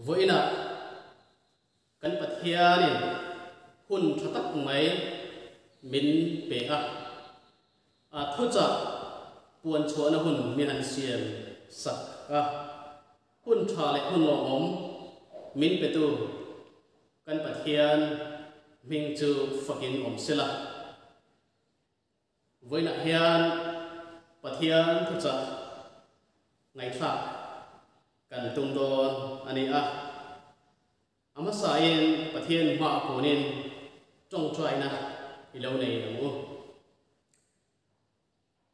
Vawiinah kan Pathianin hun tha tak mai min pe a, a thuchah puan chhuahna hun min han siam sak a, hun tha leh hun lawmawm min petu kan Pathian hming chu fakin awm sela. Vawiinah hian Pathian thuchah ngaihthlak kan tum dawn a ni a. A hmasain Pathian hmaah kunin tawngtaina i lo nei ang u.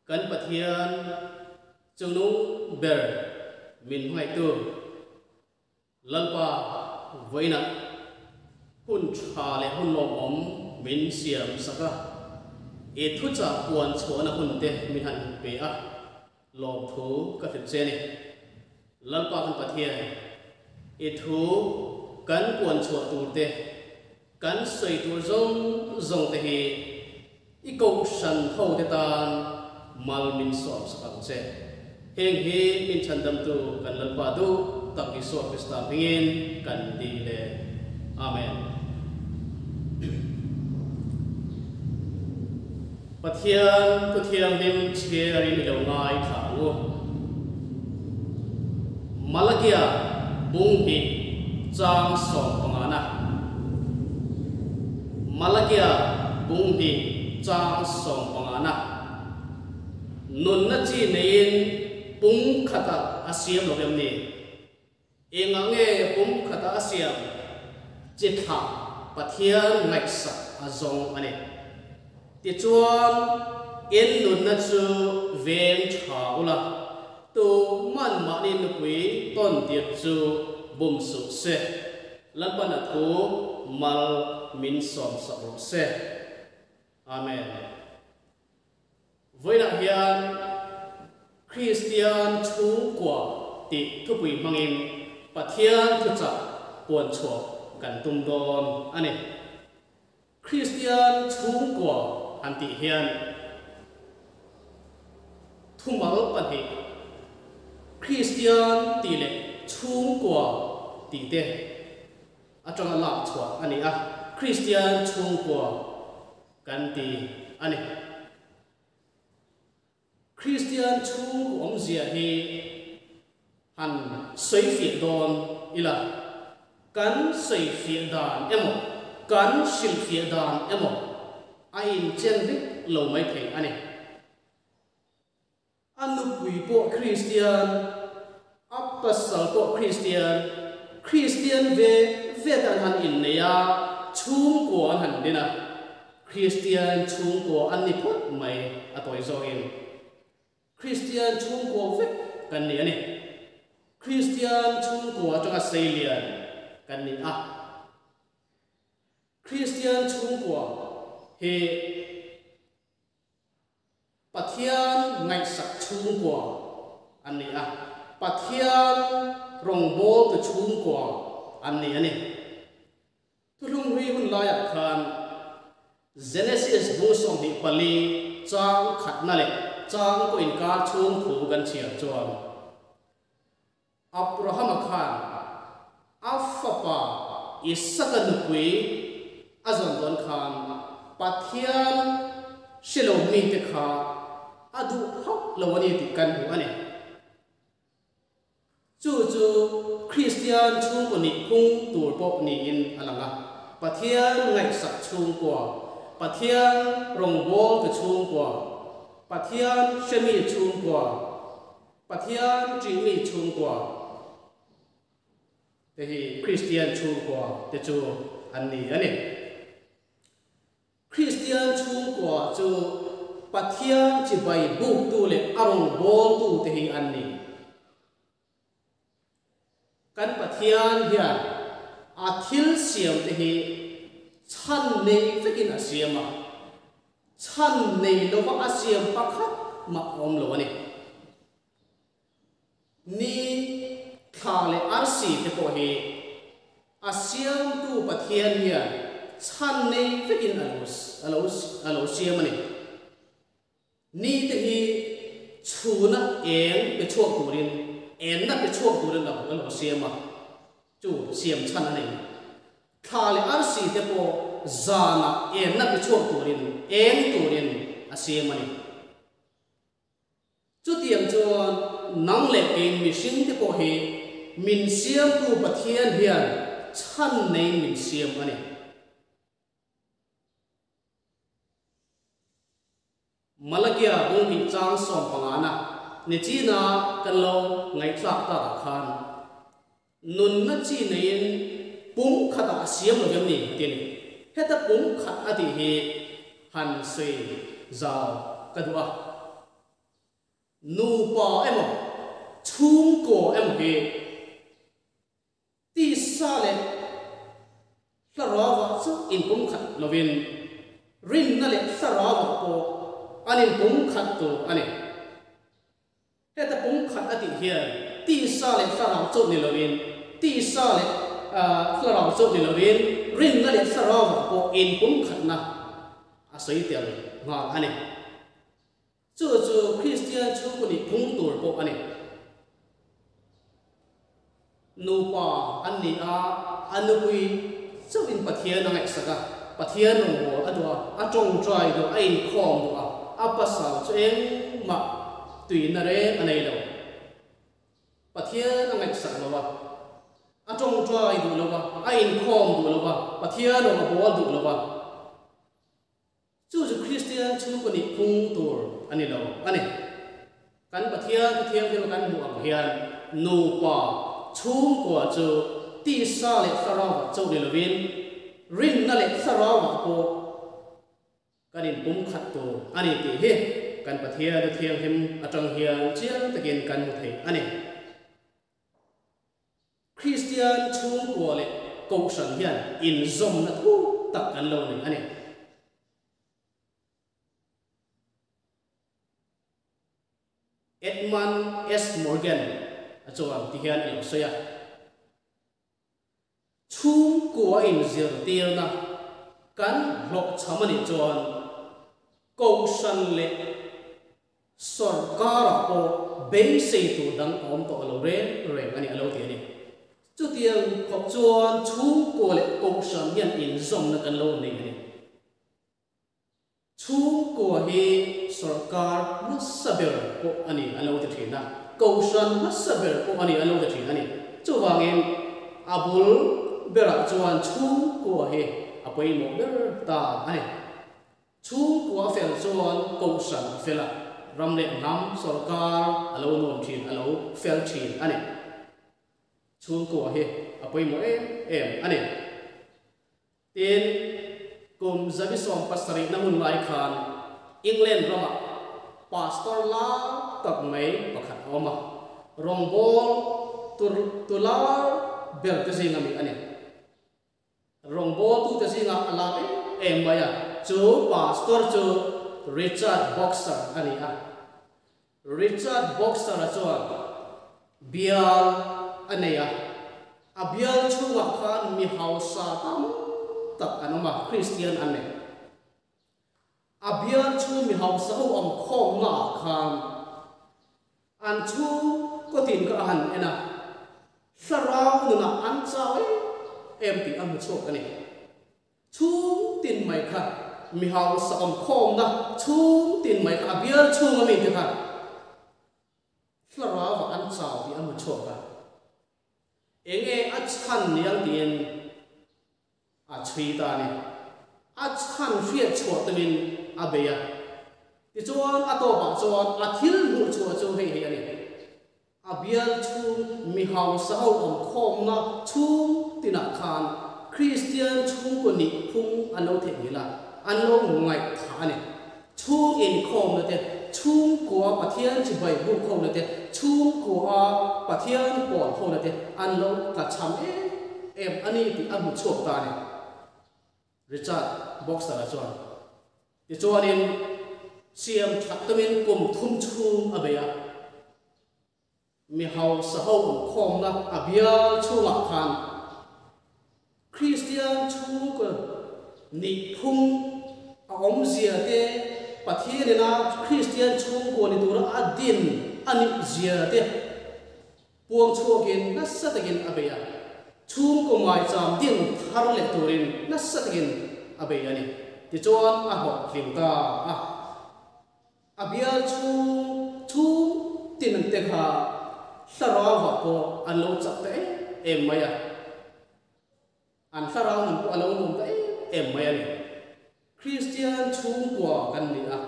Kan Pathian chungnung ber min hmangaihtu Lalpa vawiinah hun tha leh hun lawmawm min siam sak a, i thuchah puan chhuahna hun te min han pe a, lawmthu ka hrilh che a ni. Lalpa kan Pathian, i thu kan puan chhuah tur te, kan sawi tur zawng zawng te hi I kohhran hote tan mal min sawm sak ang che. Heng hi min chhandamtu kan Lalpa duh tak Isua Krista hmingin kan dil e. Amen. Pathian Thu Thianghlim chhiarin i lo ngaithla ang u. Malakia bung hnih chang sawmpangana. Malakia bung hnih chang sawmpangana. Nunna chi neiin pum khatah a siam lo em ni? Engah nge pum khatah a siam? Chi thlah Pathian ngaihsak a zawng a ni. Tichuan, in nunna chu veng tha ula, tu man mahni nupui tawn tir chu bum suh se. Lalpan a thu mal min sawm sak rawh se. Amen. Vawiinah hian Kristian chhungkua tih thupui hmangin Pathian thuchah puanchhuah kan tum dawn a ni. Kristian chhungkua han tih hian thumal pahnih, Kristian tih leh chhungkua tih te atanga lak chhuah a ni a, Kristian chhungkua kan ti a ni. Kristian chhungkaw awmzia hi han sawifiah dawn ila, kan sawifiah dan emaw, kan hrilhfiah dan emaw a inchen vek lo mai thei a ni. A nupui pawh Kristian, a pasal pawh Kristian, Kristian ve ve te an han innei a, chhungkua an han din a. Kristian chhungkua an ni phawt mai a tawi zawkin Kristian chhungkua vek kan ni a ni. Kristian chhungkua atanga seilian kan ni a. Kristian chhungkua hi Pathian ngaihsak chhungkua an ni a. Pathian rawngbawltu chhungkua an ni a ni. Thuhlunghlui hun laiah khan Genesis bung 24 chang khatna leh chang pawh inkar chhung thu kan chhiar chuan Abrahama khan a fapa Isaka nupui a zawn dawn khan Pathian hre lo mite kha a duh hauh lo a ni tih kan hmu a ni. Chu chu Kristian chhungkaw nih phung tur pawh niin a lang a. Pathian ngaihsak chhungkua, Pathian rawngbawltu chhungkua, Pathian hremi chhungkua, Pathian ṭihmi chhungkua te hi Kristian chhungkua te chu an ni a ni. Kristian chhungkua chu Pathian chibai buktu leh a rawngbawltu te hi an ni. Kan Pathian hian a thil siam te hi chhan nei vekin a siam a, chhan nei lova a siam pakhat mah a awm lo a ni. Ni, thla leh arsi te pawh hi a siamtu Pathian hian chhan nei vekin a lo a lo a lo siam a ni. Ni te hi chhuna eng pe chhuak turin, enna pe chhuak turin a lo siam a. Chu siam chhan a nei. Thla leh arsi te pawh zanah enna pe chhuak turin, eng turin a siam a ni. Chutiang chuan nang leh kei mihring te pawh hi min siamtu Pathian hian chhan neiin min siam a ni. Malakia bung hnih chang sawmpangana ni china kan lo ngaihthlak takah khan nunna chi neiin pum khatah a siam lo em ni a ti a ni. Heta pum khat a tih hi han sawi zau ka duh a. Nupa emaw chhungkaw emaw hi Tisa leh thlarauah chu inpumkhat lovin rinna leh thlarauah pawh an inpumkhat tur a ni. Heta pumkhat a tih hian tisa leh thlarau chauh ni lovin tisa leh thlarau chauh ni lovin rinna leh thlarauah pawh inpumkhatna a sawi tel nghal a ni. Chu chu Kristian chhungkaw nih phung tur pawh a ni. Nupa an ni a, a nupui chauhin Pathian a ngaihsak a, Pathian rawngbâwl a duh a, a ṭawngṭai duh a, a inkhâwm duh a, a pasal chu engmah tuina rêng a nei lo. Pathian a ngaihsak lo a, a ṭawngṭai duh lo a, a inkhâwm duh lo a, Pathian rawn a bâwl duh lo a. Chu chu Kristian chhungkaw nih phung tur a ni lo a ni. Kan Pathian Thu Thianghlim kan hmuh ang hian nupa chhungkua chu tisa leh thlarauah chauh ni lovin rinna leh thlarauah pawh kan inpumkhat tur a ni tih hi kan Pathian Thu Thianghlim atang hian chiang takin kan hmu thei a ni. Kristian chhungkua leh Kohhran hian inzawmna thuk tak kan lo nei a ni. Edmund S. Morgan a chuan ti hian a lo sawi a, Chhungkua inzirtirna kan hlawhchham a nih chuan Kohhran leh Sawrkarah pawh beisei tur dang a awm tawh lo reng reng a ni a lo ti a ni. Chutiang khawp chuan chhungkua leh kohhran hian inzawmna kan lo nei a ni. Chhungkua hi sawrkar hmasa ber pawh a ni a lo ti thin a, kohhran hmasa ber pawh a ni a lo ti thin a ni. Chuvangin a bul berah chuan chhungkua hi a pawimawh ber ta a ni. Chhungkua fel chuan kohhran a fel a, ram leh hnam sawrkar a lo nuam thin, a lo fel thin a ni. Chhungkua hi a pawimawh em em a ni. Tin, kum 17 na hun lai khan England ramah pastor lar tak mai pakhat a awm a, rawngbâwl tu lar ber te zinga mi a ni. Rawngbawltute zingah a lak em em mai a, chu pastor chu Richard Boxer a ni a. Richard Boxer-a chuan bial a nei a, a bial chhungah khan mi hausa tam tak an awm a, Kristian an nei. A bial chhung mi hausa ho ang khawmnaah khan an chhung kawtin kha a han en a, thlarau nunah an chau em em tih a hmu chhuak a ni. Chhung tin mai kha mi hausa awm khawmna chhung tin mai kha a bial chhung ami te kha thlarauah an chau tih a hmu chhuak a. Enge a chhan niang tiin A chhui ta a ni. A chhan hriat chhuah tumin a bei a. Tichuan a tawpah chuan a thil hmuh chhuah chu hei hi a ni. A bial chhung mi hausa ho awm khawmna chhung tinah khan Kristian chhungkaw nih phung an lo theihnghilh a, an lo ngaihthah a ni. Chhung inkhawmna te, chhungkua Pathian chibai buk hona te, chhungkua Pathian pawl hona te an lo tlachham em em a ni tih a hmu chhuak ta a ni. Richard Boxer-a chuan, Tichuanin siam that tumin kum thum chhung a bei a, mi hausa ho awmkhawmna a bial chhungah khan Kristian chhungkaw nih phung a awmzia te, Pathian ina Kristian chhungkaw ni tura a din a nih zia te puang chhuakin nasa takin a bei a. Chhungkaw ngaicham din thar leh turin nasa takin a bei a ni. Tichuan a hlawhtling ta a. A bial chhung chhung tin te kha thlarauah pawh an lo chak ta em em mai a. An thlarau nun pawh a lo nuam ta em em mai a ni. Kristian chhungkua kan ni a.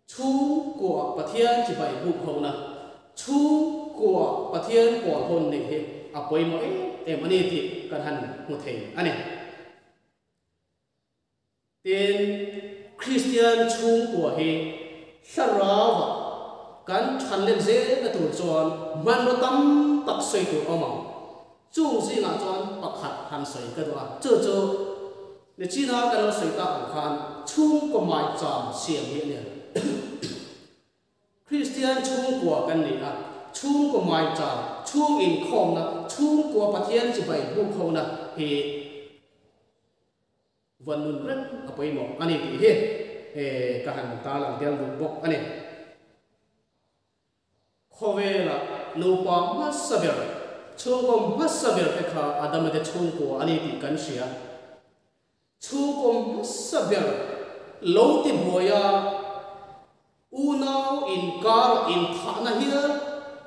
Chhungkua Pathian chibai buk hona, chhungkua Pathian pawl hawn neih hi a pawimawh em em a ni tih kan han hmu thei a ni. Tin, Kristian chhungkua hi thlarauah kan than let zelna tur chuan hmanraw tam tak sawi tur awm ang. Chung zingah chuan pakhat han sawi ka duh a, chu chu Nichina ka lo sawi tak ang khan chhungkaw maicham siam hi a ni a. Kristian chhungkua kan ni a, chhungkaw maicham, chhung inkhawmna, chhungkua Pathian chibai buk hona hi vawn nun reng a pawimawh a ni tih hi ka han tarlang tel duh bawk a ni. Khawvela nupa hmasa ber, chhungkaw hmasa ber te kha Adama te chhungkua a ni tih kan hria. Chhungkaw hmasa ber lo ti buaia unau inkar inthahna hial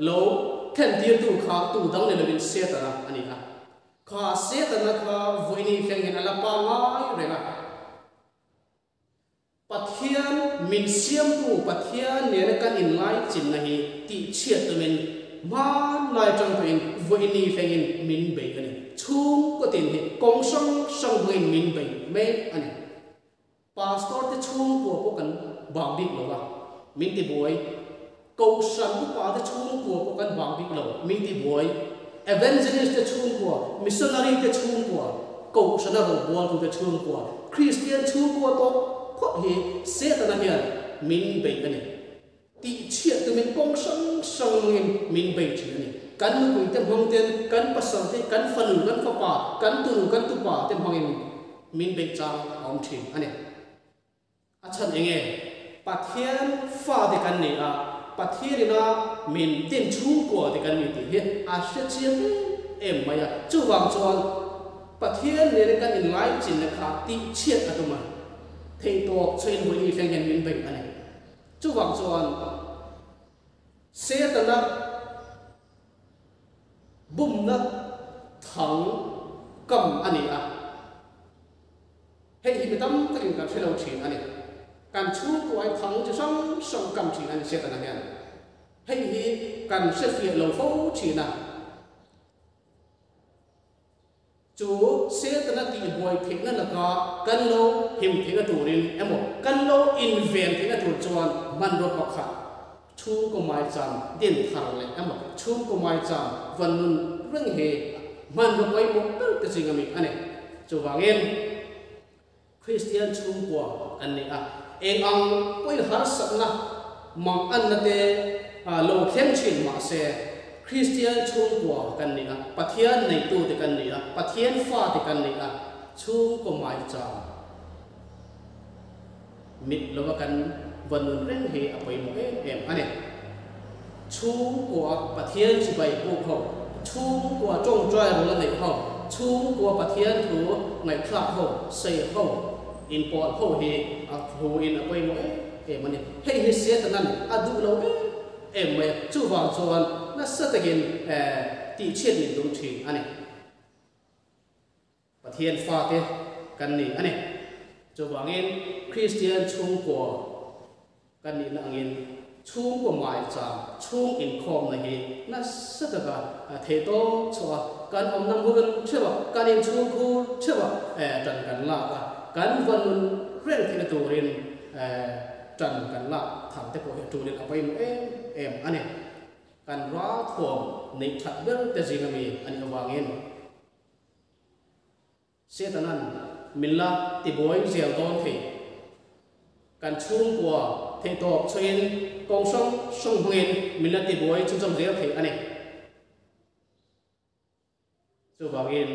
lo thlentirtu kha tu dang ni lovin Setana a ni a. Kha Setana kha vawiin thleng hian a la pangai reng a. Pathian min siamtu Pathian nena kan inlaichinna hi tihchhiat tumin hmanlai tang pawhin vawiini thlengin min bei a ni. Chhungkaw tin hi kawng hrang hrang hmangin min bei mek a ni. Pastor te chhungkua pawh kan bang bik lo va, min ti buai. Kohhran upa te chhungkua pawh kan bang bik lo, min ti buai. Evangelist te chhungkua, missionary te chhungkua, Kohhrana rawngbawltu te chhungkua, Kristian chhungkua tawh phawt hi Setana hian min bei a ni. Tihchhiat tumin kawng hrang hrang mangin min bei thin a ni. Kan nupui te hmang ten, kan pasal te, kan fanu, kan fapa, kan tunu, kan tupa te hmangin min beih chang a awm thin a ni. A chhan eng nge? Pathian fate kan ni a, Pathianina min din chhungkua te kan ni tih hi a hre chiang em em mai a. Chuvang chuan Pathian nena kan inlaichinna kha tihchhiat a tum a, theihtawp chhuahin vawiin thleng hian min beih a ni. Chuvang chuan Setana bumna thang kam a ni a. Hei hi mi tam takin kan hre lo thin a ni. Kan chhungkuai thang chi hrang hrang kam thin a ni Setana hian. Hei hi kan hre fiah lo fo thin a. Chu Setana tihbuai theihna laka kan lo him theihna turin emaw kan lo inven theihna tur chuan hmanraw pakhat chhungkaw maicham din thar leh emaw chhungkaw maicham van nun reng hi hmanraw pawimawh ber te ching ami a ni. Chuvangin, Kristian chhungkua kan ni a, eng ang pawhin harsatna mang anna te lo thleng thin mah se, Kristian chhungkua kan ni a, Pathian neitu te kan ni a, Pathian fa te kan ni a, chhungkaw maicham mit lova kan va nun reng hi a pawimawh em em a ni. Chhungkua Pathian chibai puk ho, chhungkua tawngtai rul a neih ho, chhungkua Pathian thu ngaihthlak ho, sawi ho, inpawl ho hi a thu in a pawimawh em em a ni. Hei hi Satanan a duh lo em em mai a, chuvang chuan nasa takin tihchhiat min tum thin a ni. Pathian fate kan ni a ni. Chuvangin Kristian chhungkua kan nihna angin chhungkaw maicham chhung inkhawmna hi nasa taka thei tawp chhuah a, kan awmna hmun theuh a, kan inchhungkhur theuh a tan kan lak a, kan va nun reng theihna turin tan kan lak thar te pawh hi a tulin a pawimawh em em a ni. Kan ralthuam neih that ber te zinga mi a nih avangin. Setanan min la tibuai zel dawn thei. Kan chhungkua theihtawp chhuahin kawng hrang hrang hmangin min la tibuai chhunzawm zel thei a ni. Chuvangin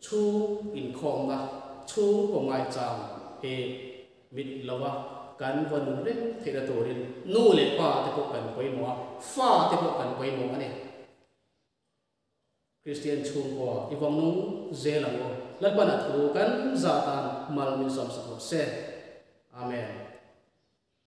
chhung inkhawmna, chhungkaw ngaichang hi mit lova kan va nun reng theihna turin nu leh pa te pawh kan pawimawh a, fa te pawh kan pawimawh a ni. Kristian chhungkua i vawng nung zel ang u. Lalpan a thu kan zah tan mal min sawmsak rawh se. Amen.